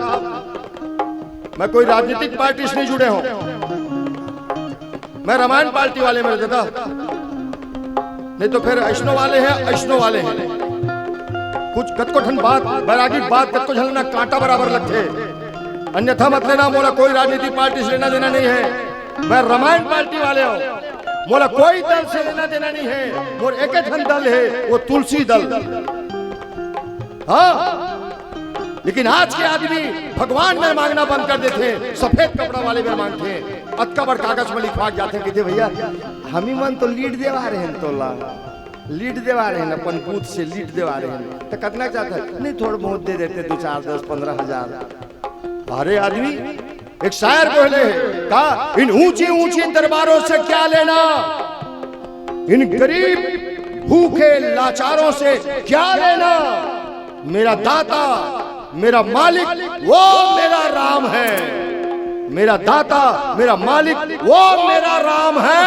मैं कोई राजनीतिक पार्टी से नहीं जुड़े हूं, मैं रामायण पार्टी वाले मेर दादा, नहीं तो फिर ऐसनो वाले हैं, ऐसनो वाले हैं। कुछ कतको ठन बात, बैरागी बात कतको झन ला कांटा बराबर लगथे। अन्यथा मत लेना, मोला कोई राजनीतिक पार्टी से लेना देना नहीं है, मैं रामायण पार्टी वाले हूं। मोला कोई दल से लेना देना नहीं है, मोर एक ठन दल है, वो तुलसी दल। हाँ, लेकिन आज के आदमी भगवान मेर मांगना बंद कर देथे, सफेद कपड़ा वाले मेर मांगथे। अतका बड़ कागज में लिखवा के जाथे, कहिथे, "भैया, हमी मन तो लीड देवा रहे हैं तोला, लीड देवा रहे हैं, अपन बूथ से लीड देवा रहे हैं, तो कतना चाहता है?" "नहीं, थोड़ा बहुत दे देते, दो चार, दस, पन्द्रह हजार।" अरे आदमी, एक शायर बोले, कहा, "इन ऊंचे ऊंचे दरबारों से क्या लेना, इन गरीब भूखे लाचारों से क्या लेना, मेरा दाता, मेरा मालिक, वो मेरा राम है, मेरा दाता, मेरा मालिक, वो मेरा राम है,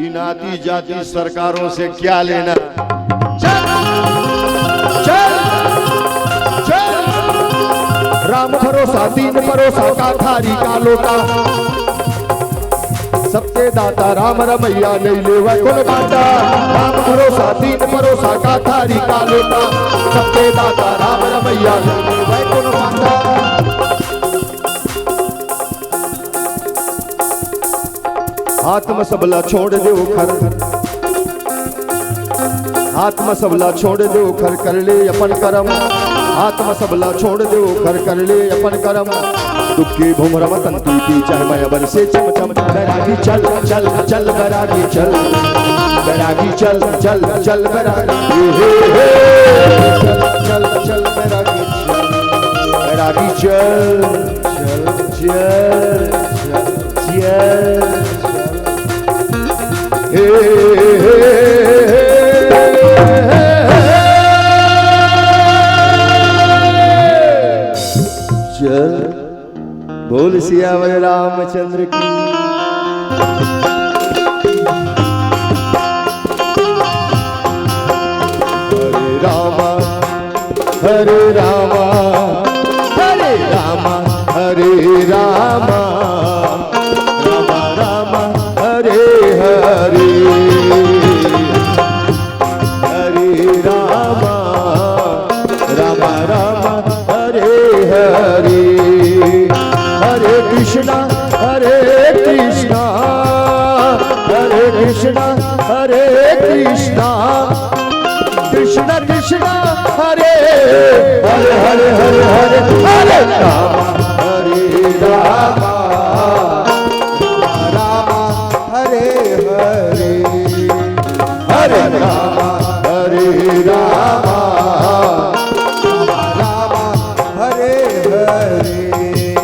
इन आती जाती सरकारों से क्या लेना।" चल, चल, चल। राम भरोसा, दीन परोसा, का थारी का लोटा। सबके दाता राम रमैया, नहीं लेवै कोनो बाटा। राम भरोसा, दीन परोसा, का थारी का लोटा। सबके दाता राम रमैया, नहीं लेवै कोनो बाटा। हाथ म सबला छोड़ दे ओखर, हाथ म सबला छोड़ दे ओखर, कर ले अपन करम। हाथ म सबला छोड़ दे ओखर, कर ले अपन करम। दुखी भुमरा वतन की पीछे मया बरसे चम चम। बैरागी चल, चल, चल, बैरागी चल, बैरागी चल, चल, चल, बैरागी, हे, हे, हे। चल, चल, चल, बैरागी चल, बैरागी चल, चल, चल, चल, चल। हे, हे, हे, हे, हे। चल, बोल सियावर रामचंद्र की। हरे रामा, हरे रामा, हरे रामा, हरे रामा, रामा रामा, हरे हरे। हरे रामा, रामा रामा, हरे हरे। हरे कृष्णा, हरे कृष्णा, हरे कृष्णा, हरे कृष्णा। कृष्णा कृष्णा, हरे हरे, हरे हरे, हरे हरे। हरे रामा, हरे रामा, रामा हरे हरे। हरे रामा, हरे रामा, रामा हरे हरे।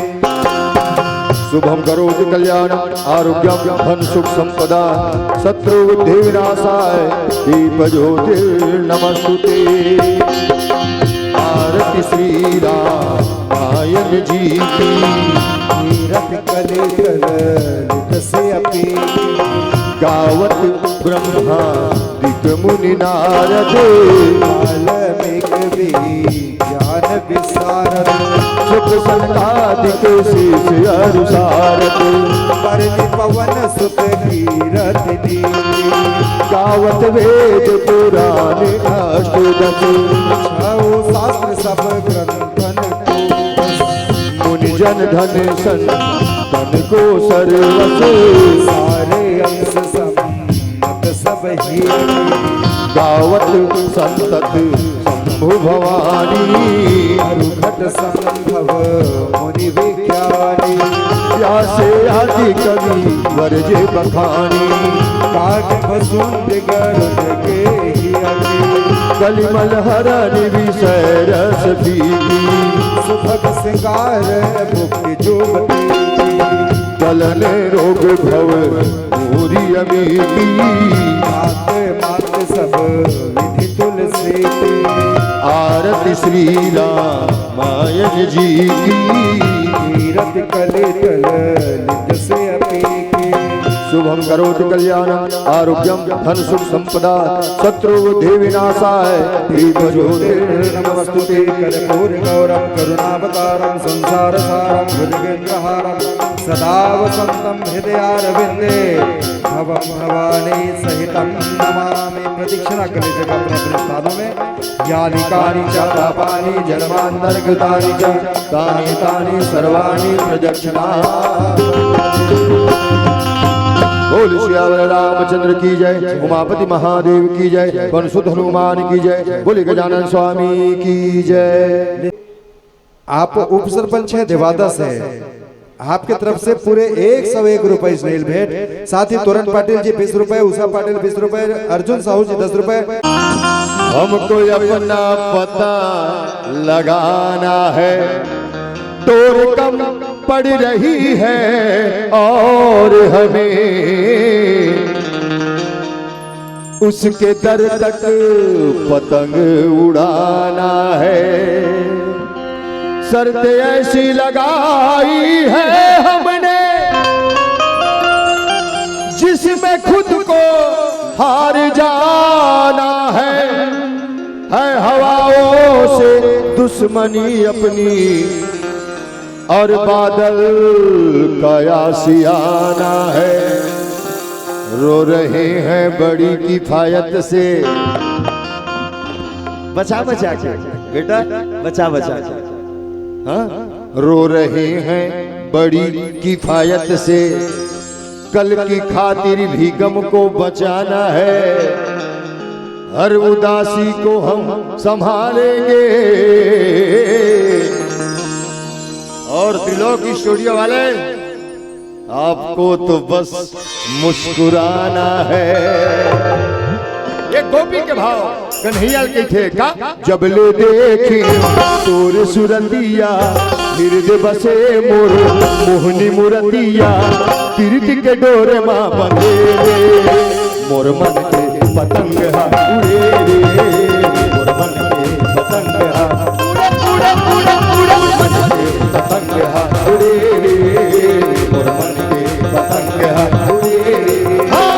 शुभम करोति कल्याणम आरोग्यम धन सुख संपदा शत्रु बुद्धि विनाशाय दीप ज्योतिर्नमस्तुते। आरती श्री रामायण जी की। तीरथ कले कललित से अपी। गावत ब्रह्मादिक मुनि नारद। वाल्मीकि भी ज्ञान विशारद। सुख सनकादिक शीश अरु सारद। परनि पवन सुत कीरति नीति। गावत वेद पुराण अष्ट दस। छौ शास्त्र सब ग्रंथन को। मुनि जन धन संतन को सर्वस। सारे अंश सम मत सब ही। गावत संतत शंभु भवानी। अरुघट संभव मुनि विज्ञानी। व्यास आदि कवि वर जे बखानी। काग भसुंड गरुड़ के ही अति। कलिमल हरनि विषय रस पीति। सुभग सिंगार मुक्ति जुगति। गलन रोग भव भूरि अमीति। मात मात सब विधि तुलसी की। आरती श्री रामायण जी की। तीरथ कले कललित से अपी की। शुभम करोति कल्याणम आरोग्यम धन सुख संपदा शत्रु बुद्धि विनाशाय दीप ज्योतिर्नमस्तुते। कर्पूर गौरम करुणावतारम संसार सारम भुजगेंद्रहारम सदा वसंतम हृदयारविंदे भवम भवानी सहितम नमामि। प्रदक्षिणा कर लीजिएगा अपने अपने स्थानों में। यानि कानि च पापानि जन्मांतरकृतानि च तानि तानि सर्वाणि प्रदक्षिणा। बोल सियावर रामचंद्र की जय, उमापति महादेव की जय, पवन सुत हनुमान की जय, बोले गजानन स्वामी की जय। आप उप सरपंच हैं देवादा से, आपके तरफ से पूरे एक सौ एक रुपए स्नेहिल भेंट। साथ ही तोरण पाटिल जी बीस रुपए, उषा पाटिल बीस रुपए, अर्जुन साहू जी दस रुपए। हमको अपना पता लगाना है, डोर कम पड़ रही है और हमें उसके दर तक पतंग उड़ाना है। शर्त ऐसी लगाई है हमने, जिसमें खुद को हार जाना है। है हवाओं से दुश्मनी अपनी, और बादल का आशियाना है। रो रहे हैं बड़ी किफायत से, बचा बचा के बेटा, बचा बचा के, हाँ, रो रहे हैं बड़ी किफायत से। कल की खातिर भी गम को बचाना है, हर उदासी को हम संभालेंगे। और त्रिलोकी स्टूडियो वाले, आपको तो बस मुस्कुराना है। ये गोपी के भाव कन्हैया के थे का? जब ले देखी तोर सुरतिया, हृदय बसे मोर मोहनी मुरतिया, प्रीति के डोर मा बंधे रे। मोर मन के पतंग हा उड़े रे, मोर मन के पतंग हा उड़े, उड़े, उड़े, उड़े, उड़े। मन के पतंग हा उड़े रे, मोर मन के पतंग हा उड़े रे। हाँ।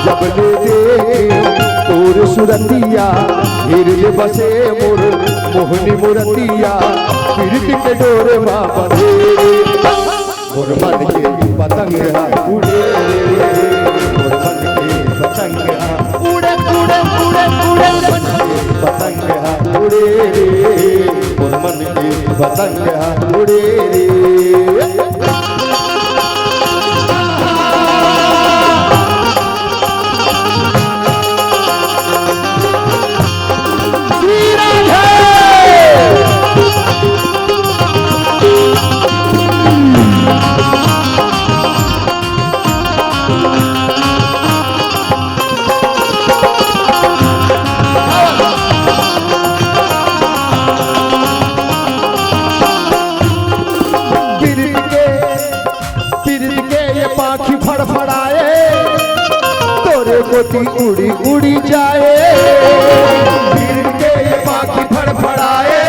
जब ले देखे तोर सुरतिया, हृदय बसे मोर मोहनी मूरतिया पीरित के डोर मा बंधे रे। मोर मन के पतंग हा उड़े रे, मोर मन के पतंग हा उड़े, उड़े, उड़े, उड़े, मन के पतंग हा उड़े रे, मोर मन के पतंग हा उड़े रे। पीरित के, पीरित के ये पाखी फड़फड़ाए, तोरे कोती उड़ी उड़ी जाए। पीरित के ये पाखी फड़फड़ाए,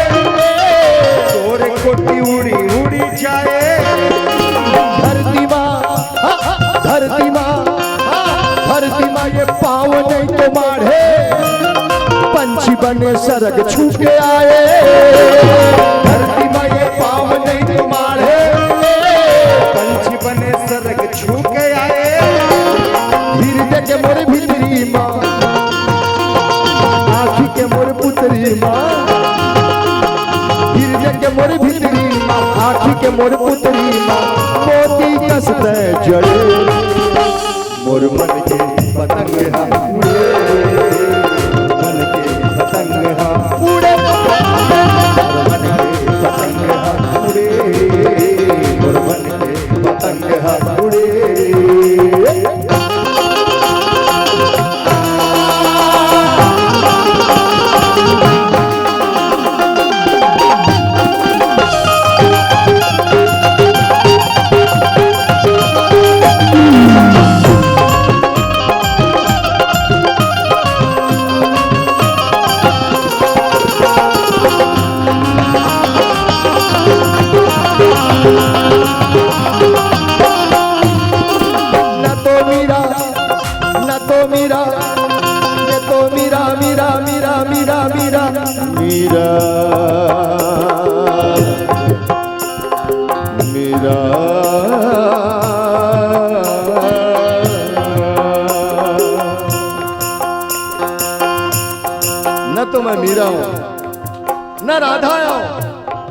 तोरे कोती उड़ी उड़ी जाए। धरती मा, धरती मा, धरती मा ये पाँव नहीं तो माढ़े, पंछी बने सरग छू के आए। धरती मा ये पाँव नहीं तो माढ़े, पंछी बने सरग छू के आए। हृदय के मोर भीतरी मा, आँखी के मोर पुतरी मा, हृदय के मोर भीतरी मा, आँखी के मोर पुतरी मा, मोती कस तैं जड़े। मोर मन के पतंग हा उड़े, मन के पतंग हा उड़े, मोर मन के पतंग हा उड़े, मोर मन के पतंग हा उड़े। न तो मीरा, न तो मीरा, ये तो मीरा, मीरा, मीरा, मीरा, मीरा, मीरा, मीरा। न तो मैं मीरा हूँ, न राधा आंव,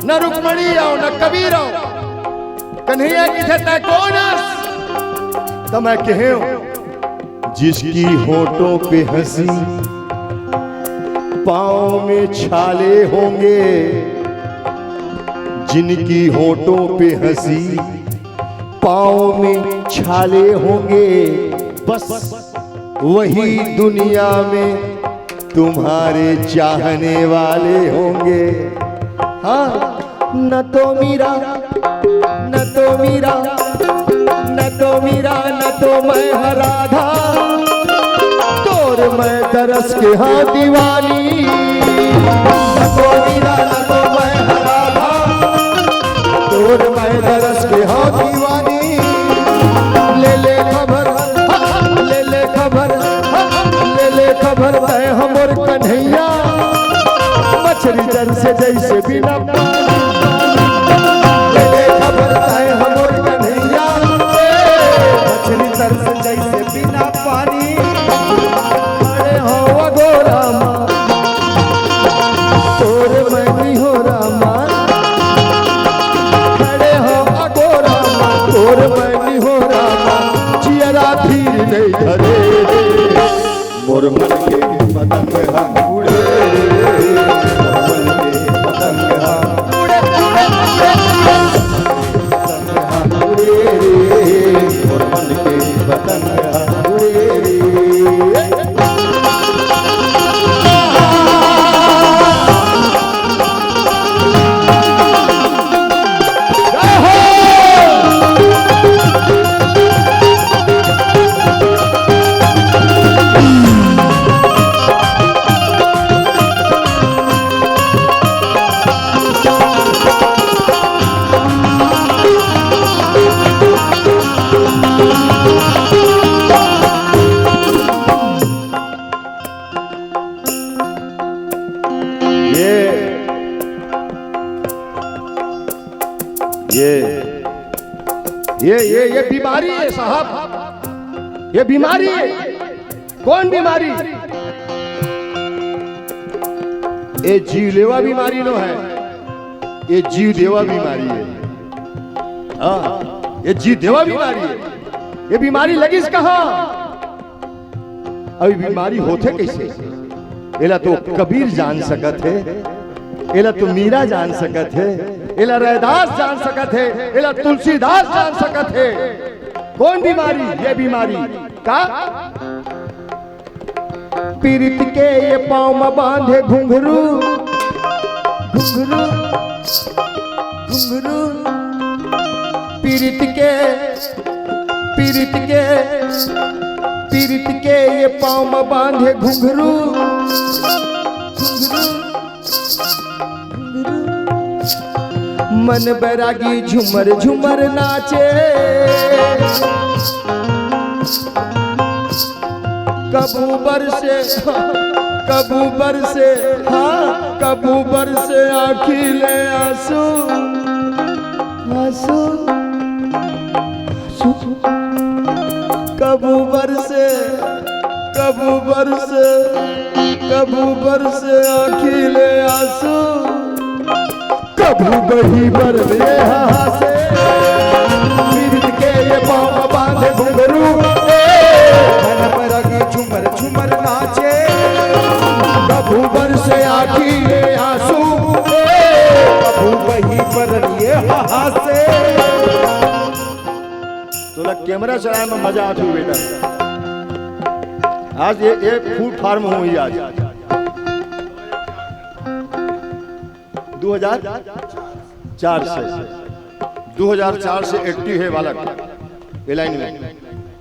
न रुक्मणी आंव, न कबीर आंव। कन्हैया कथे, "तैं कोन अस?" त मैं कहेंव, "जिसकी होठों पे हंसी, पाँव में छाले होंगे, जिनकी होठों पे हंसी, पाँव में छाले होंगे, बस वही दुनिया में तुम्हारे चाहने वाले होंगे।" हाँ, न तो मीरा, न तो मीरा, न तो मीरा, न तो मैं हूँ राधा, तोर मैं दरस के हंव दीवानी। न तो मीरा, न तो मैं हूँ राधा, तोर मैं दरस के हंव दीवानी। ले ले खबर, ले ले खबर, ले ले खबर तैं हा मोर कन्हैया, मछरी तरसे जइसे बिना पानी। ले ले खबर तैं हा मोर कन्हैया, मछरी तरसे जइसे बिना पानी। अरे हंव अगोरा मा, तोर मैं निहोरा मा, खड़े हंव अगोरा मा, तोर मैं निहोरा मा, जियरा धीर नइ धरे। मोर मन के पतंग हा उड़े, मोर मन के पतंग हा उड़े, उड़े, उड़े, उड़े। पतंग हा उड़े रे, मोर मन के पतंग हा उड़े रे। बीमारी है साहब, ये बीमारी है। कौन बीमारी? ये जीवलेवा बीमारी नो है, ये जीव देवा बीमारी है। हाँ, ये जीव देवा बीमारी है। ये बीमारी लगिस कहाँ? अभी बीमारी होथे कैसे? एला तो कबीर जान सकत हे, एला तो मीरा जान सकत हे, एला रैदास जान सकत हे, एला तुलसीदास जान सकत हे। कौन बीमारी? ये बीमारी का पीरित के ये पाँव म बांधे घुंघरू, घुंघरू, घुंघरू। पीरित के, पीरित के, पीरित के ये पाँव म बांधे घुंघरू, घुंघरू। मन बैरागी झुमर झुमर नाचे। कबू बरसे, कबू बरसे, हाँ, कबू बरसे आँखी ले आंसू, आंसू। कबू बरसे, कबू बरसे, कबू बरसे आँखी ले आंसू। कबू बही बरसे हासे, पीरित के ये पाँव बांधे घुंघरू। ए, मन बैरागी झुमर झुमर नाचे। कबू बरसे आँखी ले आंसू। ए, कबू बही बरसे हासे। तोला कैमरा चलाए में मजा आत हुई बेटा। आज ये, ये फुल फॉर्म हुई आज। दो हज़ार चार से, दो हज़ार चार से एक्टिव है बालक ये लाइन में।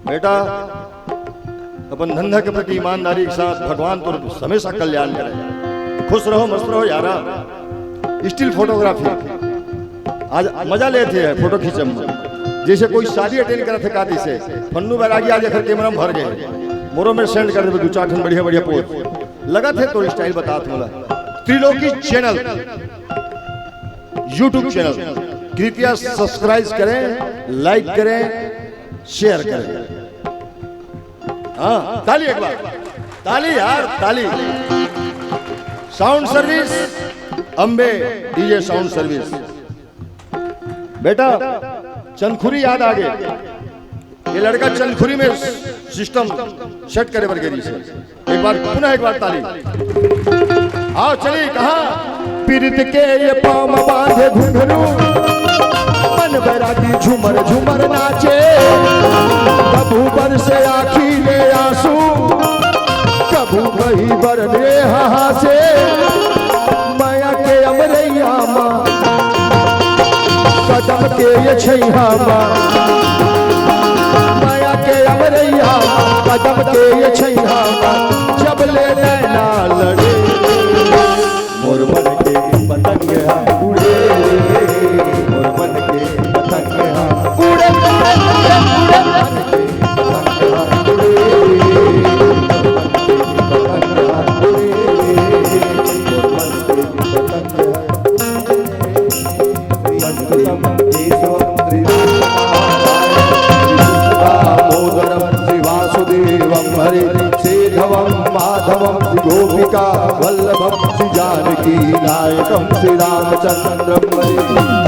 बेटा, अपन धंधा के प्रति ईमानदारी के साथ भगवान तोर हमेशा कल्याण करे। खुश रहो, मस्त रहो यारा। स्टिल फोटोग्राफी आज मजा लेथे फोटो खींचम। जैसे कोई शादी अटेंड करत हे का, तैसे फन्नू बैरागी आज एकर कैमरा में भर गए। मोरो में सेंड कर देबे दू चार ठन बढ़िया बढ़िया पोज। लगत हे तो स्टाइल बतात मोला। त्रिलोकी चैनल, YouTube चैनल कृपया सब्सक्राइब करें, लाइक करें, शेयर करें। हाँ, ताली एक बार, ताली यार, ताली। Sound service, Ambe DJ sound service. बेटा, चंदखुरी याद आ गए। ये लड़का चंदखुरी में सिस्टम सेट करे बर गे रहिस हे। एक बार, पुनः एक बार ताली। आओ चलिए, कहाँ? पीरित के ये पाँव बांधे घुंघरू, मन बैरागी झुमर झुमर नाचे। कभू बरसे आँखी ले आंसू, कभू बही बरसे हासे। मया के अमरैया मा, कदम के ये छैहा मा, मया के अमरैया मा, कदम के ये छैहा मा, जब ले नैना लड़े। मोर मन के पतंग हा उड़े, मोर मन के पतंग हा उड़े, उड़े, उड़े, उड़े। दामोदरं श्रीवासुदेवं हरे, सेधवं माधवं श्रीगोपिका वल्लभं श्रीजानकी नायकं श्रीरामचन्द्रं हरे।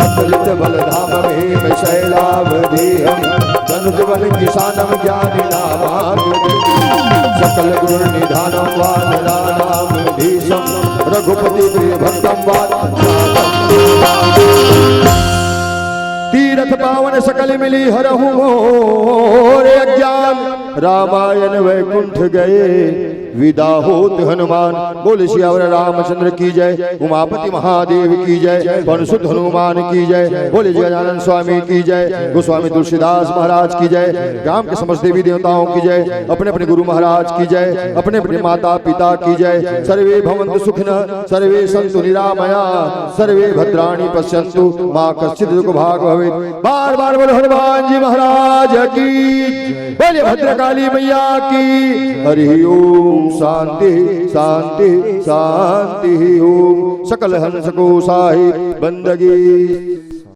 अतुलित बलधामं हेमशैलावदेहं दनुजवनकृशानं ज्ञानिनामाग्रगण्यं सकलगुणनिधानं वानराणामधीशं रघुपतिप्रियभक्तं वात तीरथ पावन सकल मिली हरहु मोर अज्ञान। रामायण वैकुंठ गए विदा होत हनुमान। बोले सियावर रामचंद्र की जय, उमापति महादेव की जय, पवन सुत हनुमान की जय। बोले गजानन स्वामी की जय, गोस्वामी तुलसीदास महाराज की जय, ग्राम के समस्त देवी देवताओं की जय, अपने अपने गुरु महाराज की जय, अपने अपने माता पिता की जय। सर्वे भवन्तु सुखिनः, सर्वे सन्तु निरामया, सर्वे भद्राणि पश्यन्तु, मा कश्चित् दुःख भाग् भवेत्। बार बार बोलो हनुमान जी महाराज की, बोलिए भद्रकाली मैया की। हरि ओम, शांति शांति शांति ओम। सकल हंस को साहिब बंदगी।